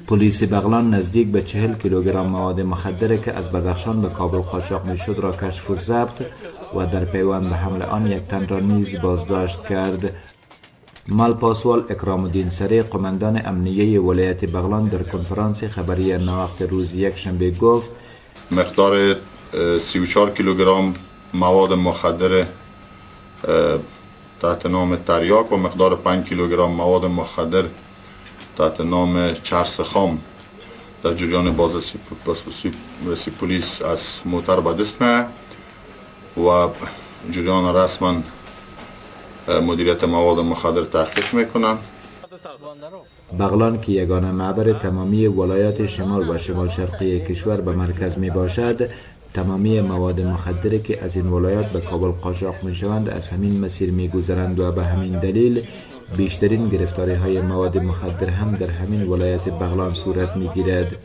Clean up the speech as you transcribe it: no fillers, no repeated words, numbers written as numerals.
پلیس بغلان نزدیک به 40 کیلوگرم مواد مخدر که از بدخشان به کابل قاچاق میشد را کشف و ضبط و در پیوند به حمل آن یک تن را نیز بازداشت کرد. مل پاسوال اکرام الدین سری، قماندان امنیه ولایت بغلان، در کنفرانس خبری ناوقت روز یکشنبه گفت: مقدار 34 کیلوگرم مواد مخدر تحت نام تریاک و مقدار 5 کیلوگرم مواد مخدر تحت نام چرس خام در جریان بازرسی پلیس از موتر به دست میایه و جریان رسما مدیریت مواد مخدر تحقیق میکنن. بغلان که یگانه معبر تمامی ولایات شمال و شمال شرقی کشور به مرکز می باشد، تمامی مواد مخدر که از این ولایات به کابل قاچاق می شوند از همین مسیر می گذرند و به همین دلیل بیشترین گرفتاری های مواد مخدر هم در همین ولایت بغلان صورت می گیرد.